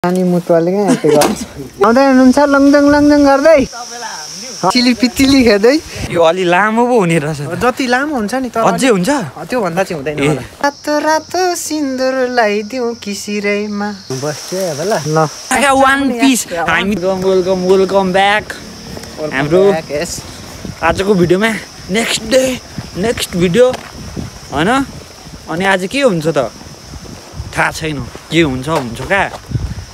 अनि मुतुवाले क्या यति गर्छ आउँदै हुनुहुन्छ लङजङ लङजङ गर्दै चिली पितिली खेर्दै यो अलि लामो पो हुने रहेछ जति लामो हुन्छ नि तर अझै हुन्छ त्यो भन्दा चाहिँ हुँदैन होला रातो रातो सिन्दुर लगाइदिउँ किसिरैमा बस्यो अब ल वान पिस हामी वेलकम ब्याक हाम्रो आजको भिडियोमा नेक्स्ट भिडियो हैन अनि आज के हुन्छ त थाहा छैन के हुन्छ क्या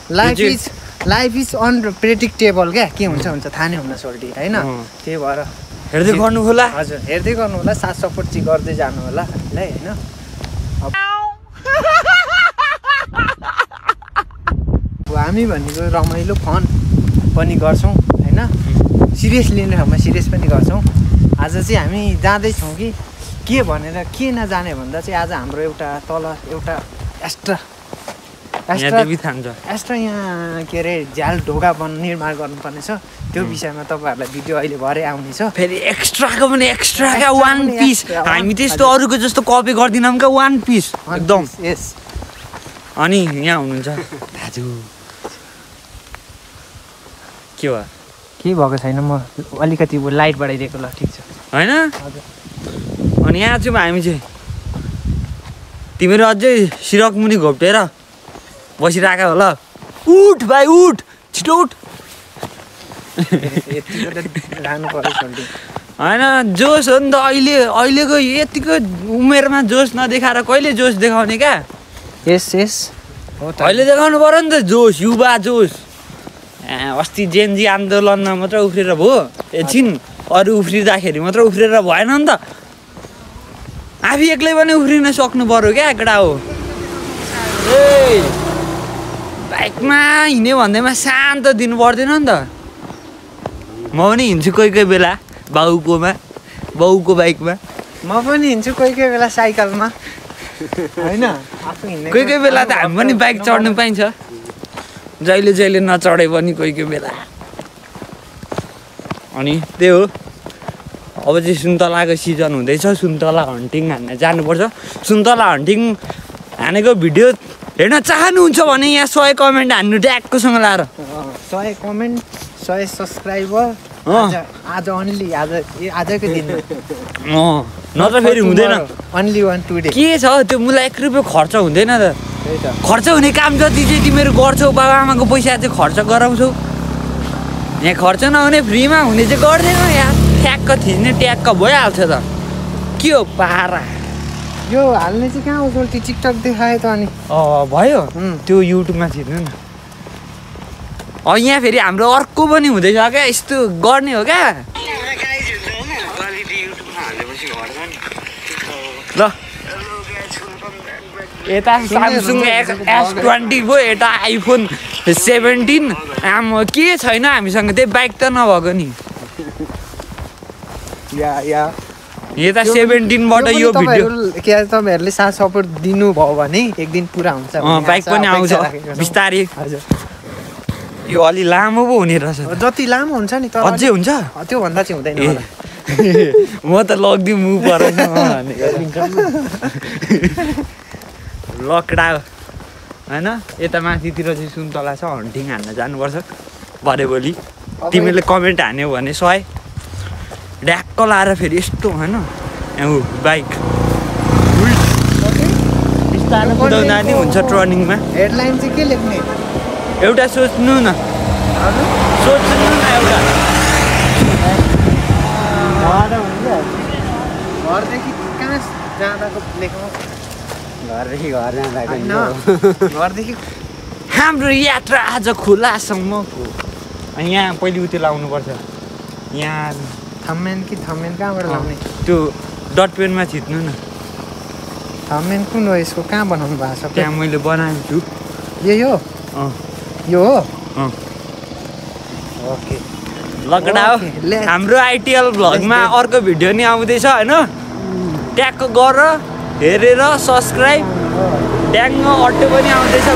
लाइफ इज अनप्रेडिक्टेबल क्या के हुन्छ थाहा नै हुन सोल्टी हैन त्यही भएर हेर्दै गर्नु होला हजुर हेर्दै गर्नु होला साथ सपोर्ट चाहिँ गर्दै जानु होला हामीलाई हैन हामी भनेको रमाइलो फन पनि गर्छौं हैन सिरियस लिने ठाउँमा सिरियस पनि गर्छौं आज चाहिँ हामी जाँदै छौं कि के भनेर के नजाने भन्दा चाहिँ आज हाम्रो एउटा एक्स्ट्रा यहाँ के अरे झ्याल ढोका निर्माण गर्नुपर्ने छ त्यो विषयमा तपाईहरुलाई भिडियो अहिले भरे आउने छ फेरि एक्स्ट्राको पनि एक्स्ट्राका वान पिस हामी त्यस्तो अरूको जस्तो कपी गर्दिनौँ का वान पिस एकदम यस अनि यहाँ हुनुहुन्छ दाजु के हो के भएको छैन म अलिकति लाइट बढाइदिएको ल ठीक छ हैन अनि यहाँ चाहिँ हामी चाहिँ तिमीहरू अझै सिरक मुनि घोप्टेर बसिरहेको होला उठ भाइ उठ छिटो उठ होइन जोस हो नि त अहिलेको यतिको उमेरमा जोस नदेखाएर कहिले जोस देखाउने क्या यस अहिले देखाउनु पर्यो नि त जोस युवा जोस अस्ति जेनजी आन्दोलनमा मात्र उफ्रेर भयो एकछिन अरू उफ्रिँदाखेरि मात्र उफ्रेर भएन नि त आफै एक्लै पनि उफ्रिन सक्नु पर्यो क्या केटा हो ए बाइकमा हिँड्यो भन्दैमा शान्त दिनु पर्दैन नि त म पनि हिँड्छु कोही बेला बाउको बाइकमा म पनि हिँड्छु कोही बेला साइकलमा हैन कोही बेला त हामी पनि बाइक चढ्नु पाइन्छ जहिले नचढे पनि कोही बेला अनि त्यही हो अब चाहिँ सुन्तलाको सिजन हुँदैछ सुन्तला हन्टिङ हान्न जानुपर्छ सुन्तला हन्टिङ हानेको भिडियो हेर्न चाहनुहुन्छ भने यहाँ 100 कमेन्ट हान्नु ट्याक्कोसँग लाएर 100 कमेन्ट 100 सब्स्क्राइबर आज ओन्ली आजको दिन नत्र फेरि हुँदैन ओन्ली वान टुडे के छ त्यो मलाई 1 रुपैयाँ खर्च हुँदैन त खर्च हुने काम जति चाहिँ तिमीहरू गर्छौ बाबा आमाको पैसा चाहिँ खर्च गराउँछौ यहाँ खर्च नहुने फ्रीमा हुने चाहिँ गर्दैन यहाँ ठ्याक्क थिच्ने ट्याक्क भइहाल्छ त के हो पारा यो हाल्ने चाहिँ कहाँ हो टिकटक देखायो त अनि भयो त्यो युट्युबमा थिच्नु न यहाँ फेरि हाम्रो अर्को पनि हुँदैछ क्या यस्तो गर्ने हो क्या ल यता स्यामसुङ S20 भयो यता आइफोन 17 के छैन हामीसँग त्यही बाइक त नभएको नि यता 17बाट यो भिडियो के तपाईहरुले साथ सपोर्ट दिनुभयो भने एक दिन पुरा हुन्छ बाइक पनि आउँछ बिस्तारै हजुर यो अलि लामो पो हुने रहेछ जति लामो हुन्छ नि तर अझै हुन्छ त्यो भन्दा चाहिँ हुँदैन होला म त लग्दिउँ मु परेन लकडा हैन यता माथितिर चाहिँ सुन्तला छ हन्टिङ हान्न जानुपर्छ भरे भोलि तिमीले कमेन्ट हान्यौ भने 100 ड्याक्क लाएर फेरि यस्तो हैन बाइक बिस्तारै कुदाउँदा नि हुन्छ टर्निङमा हेडलाइन चाहिँ के लेख्ने एउटा सोच्नु न एउटा घरदेखि कहाँ जाँदाको लेखौँ घरदेखि घर घरदेखि हाम्रो यात्रा आज खोलासम्मको अनि यहाँ पहिले उति लाउनुपर्छ यहाँ थम्मेन कहाँबाट लाउने त्यो डट पेनमा थिच्नु न थम्मेन कुन हो यसको कहाँ बनाउनु भएको छ त्यहाँ मैले बनाएको छु यो हो ओके लकडा हो हाम्रो आइटिएल भ्लगमा अर्को भिडियो नि आउँदैछ होइन ट्याक्क गर हेरेर सब्सक्राइब ट्याङ्ग अट्टो पनि आउँदैछ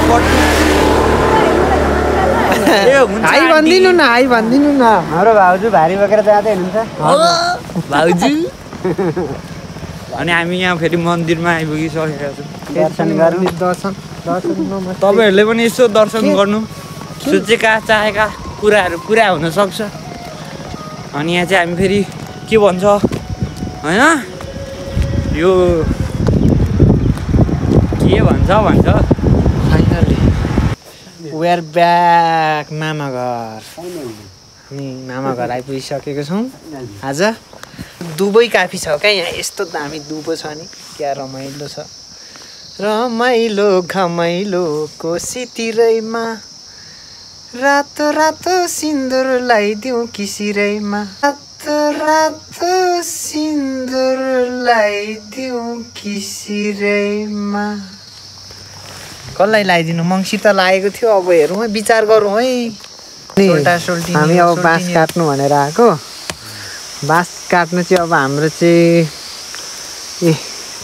हाई भनिदिनु न हाम्रो भाउजू भारी बोकेर जाँदै हुनुहुन्छ भाउजू अनि हामी यहाँ फेरि मन्दिरमा आइपुगिसकेका छौँ दर्शन गर्नु दर्शन तपाईहरुले पनि यसो दर्शन गर्नु सोचेका चाहेका कुराहरू पुरा हुनसक्छ। अनि यहाँ चाहिँ हामी फेरि के भन्छ होइन यो के भन्छ फाइनली वी आर ब्याक मामा घर। हामी मामा घर आइपुगिसकेको छौँ। आज दुबई काफी छ क्या यहाँ, यस्तो दामी दुबो छ नि, क्या रमाइलो छ। रमाइलो घमाइलो कोसीतिरैमा रातो रातो सिन्दुर लगाइदिउँ किसिरैमा, रातो रातो सिन्दुर लगाइदिउँ किसिरैमा। कसलाई लगाइदिनु, मङ्सिर त लागेको थियो, अब हेरौँ है, विचार गरौँ है। हामी अब बाँस काट्नु भनेर आएको। बाँस काट्नु चाहिँ अब हाम्रो चाहिँ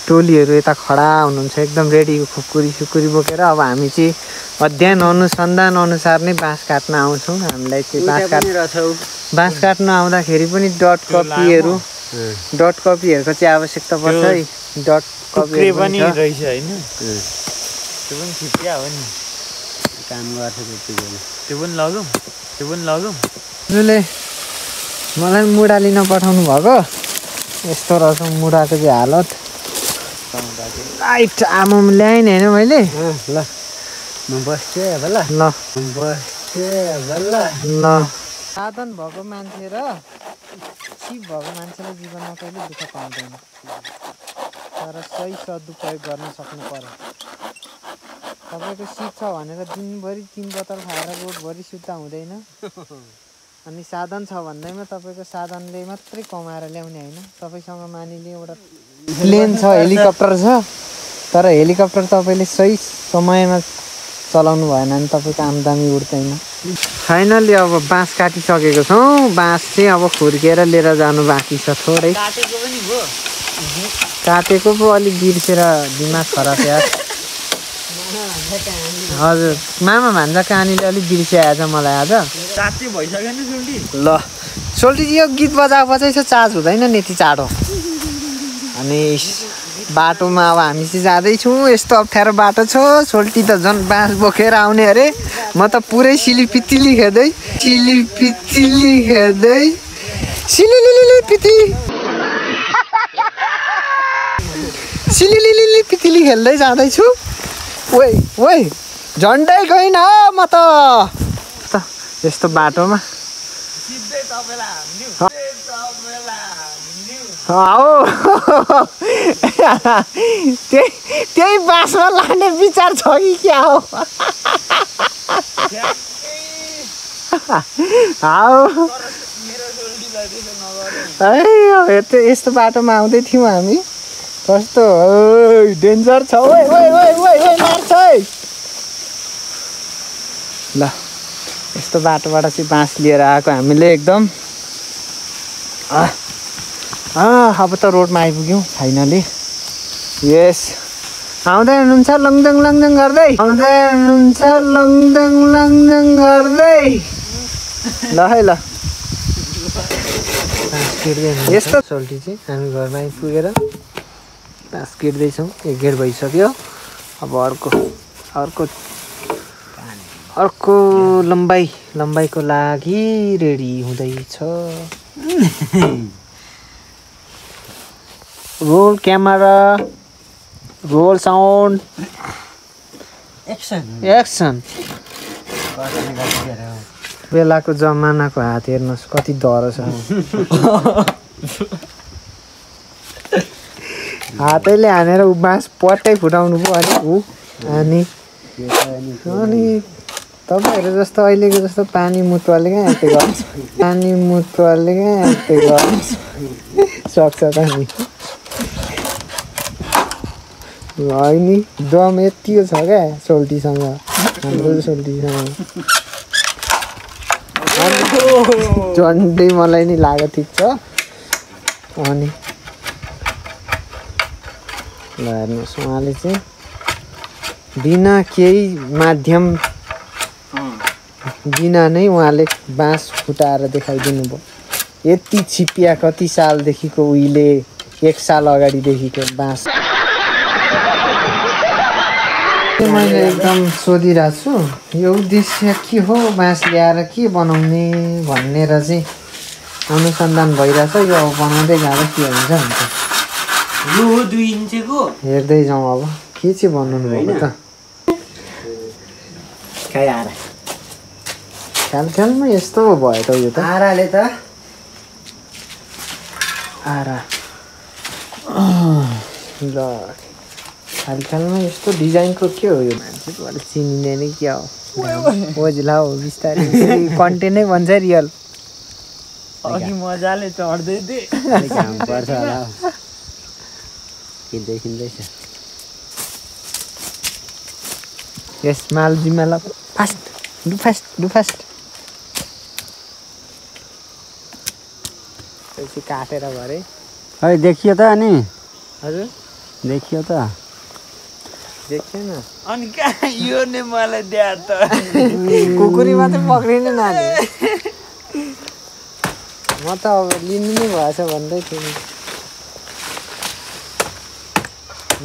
टोलीहरू यता खडा हुनुहुन्छ एकदम रेडी खुकुरी सुकुरी बोकेर। अब हामी चाहिँ अध्ययन अनुसन्धान अनुसार नै बाँस काट्न आउँछौँ। हामीलाई चाहिँ बाँस काट्न आउँदाखेरि पनि डट कपीहरूको चाहिँ आवश्यकता पर्छ है। डट कपी पनि रहेछ होइन, त्यो पनि छिट्या हो नि, काम गर्छ त्यो पनि लगौँ। हजुरले मलाई मुढा लिन पठाउनु भएको, यस्तो रहेछ मुढाको चाहिँ हालत। लाइट आमामा ल्याएँ नि होइन मैले। ल म बस्छु अब ल साधन भएको मान्छे र सिप भएको मान्छेलाई जीवनमा कहिले दुःख पाउँदैन, तर सही सदुपयोग गर्न सक्नु पर्यो। तपाईँको सिप छ भनेर दिनभरि 3 बोतल खाएर रोडभरि सुत्ता हुँदैन। अनि साधन छ भन्दैमा तपाईँको साधनले मात्रै कमाएर ल्याउने होइन। तपाईँसँग मानिले एउटा प्लेन छ, हेलिकप्टर छ, तर हेलिकप्टर तपाईँले सही समयमा चलाउनु भएन भने तपाईँको आमदामी उठ्दैन। फाइनल्ली अब बाँस काटिसकेको छौँ। बाँस चाहिँ अब खुर्केर लिएर जानु बाँकी छ थोरै। काटेको पो अलिक बिर्सेर दिमाग खराब यार। हजुर मामा भान्जा कहानीले अलिक बिर्सिआएछ मलाई आज। चाँचै भइसक्यो नि सोल्टी। ल सोल्टी यो गीत बजाएपछि चाहिँ चार्ज हुँदैन नि यति चाँडो। अनि बाटोमा अब हामी चाहिँ जाँदैछौँ। यस्तो अप्ठ्यारो बाटो छ। सोल्टी त झन् बाँस बोकेर आउने अरे, म त पुरै सिलिपितिली खेल्दै सिलिलिली पितिली खेल्दै जाँदैछु। ओइ झन्डै गइन म त यस्तो बाटोमा। त्यही बाँसमा लाने विचार छ कि क्या हो? यस्तो बाटोमा आउँदै थियौँ हामी। कस्तो डेन्जर छ। मार्छ ल यस्तो बाटोबाट चाहिँ बाँस लिएर आएको हामीले एकदम। अब त रोडमा आइपुग्यौँ फाइनली। यस आउँदै हुनुहुन्छ लङदङ गर्दै, ल है ल। यस्तो सोल्टी चाहिँ हामी घरमा आइपुगेर बाँस किट्दैछौँ। 1 गेट भइसक्यो। अब अर्को लम्बाइको लागि रेडी हुँदैछ। Roll camera, roll sound, action. बेलाको जमानाको हात हेर्नुहोस् कति डह्रो छ। हातैले हानेर बाँस पट्टै फुटाउनु पो अनि तपाईँहरू जस्तो अहिलेको जस्तो पानी मुतुवाले कहाँ यति गर्छ, सक्छ त नि। होइन दम यतिको छ क्या सोल्टीसँग, हाम्रो सोल्टीसँग। झन्डै मलाई नि लाग्यो ठिक छ। अनि ल हेर्नुहोस् उहाँले चाहिँ बिना केही माध्यम बिना नै उहाँले बाँस फुटाएर देखाइदिनु भयो। यति छिपिया कति सालदेखिको उहिले 1 साल अगाडिदेखिको बाँस। मैले एकदम सोधिरहेको छु यो उद्देश्य के हो बाँस ल्याएर के बनाउने भनेर चाहिँ अनुसन्धान भइरहेछ यो अब बनाउँदै जाँदा के हुन्छ हुन्छ यो 2 इन्चको हेर्दै जाउँ अब के चाहिँ बनाउनु भएको त ख्यालमा यस्तो भयो त यो त आराले त आरा ल ख्यालमा यस्तो डिजाइनको के हो यो मान्छेको अलिक चिनिने नै क्या हो ओजिला हो बिस्तारै कन्टेन्टै भन्छ रियल अघि मजाले चढ्दै थिए काम पर्छ होला खिच्दैछ यस माल जिम्मा फास्ट डु फास्ट पैसा काटेर भरे खै देखियो त अनि हजुर देखियो त देखिएन अनि कहाँ यो नै मलाई द्या त कुकुरी मात्रै पक्रिने नानी म त अब लिनु नै भएछ भन्दै थिएँ नि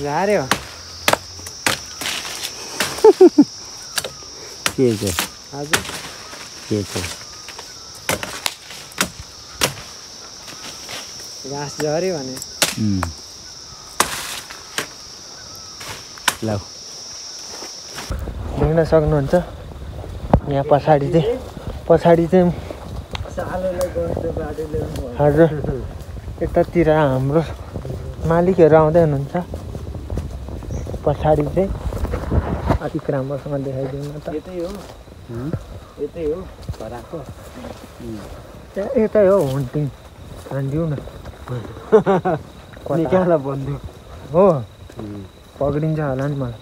झार्यो के चाहिँ हजुर के चाहिँ घाँस झऱ्यो भने ल देख्न सक्नुहुन्छ यहाँ पछाडि चाहिँ हजुर यतातिर हाम्रो मालिकहरू आउँदै हुनुहुन्छ पछाडि चाहिँ अलिक राम्रोसँग देखाइदिउँ न त यतै हो घराको यतै हो हुन्टिङ हानिदिउँ न निकाल बन्दुक हो पक्रिन्छ होला नि मलाई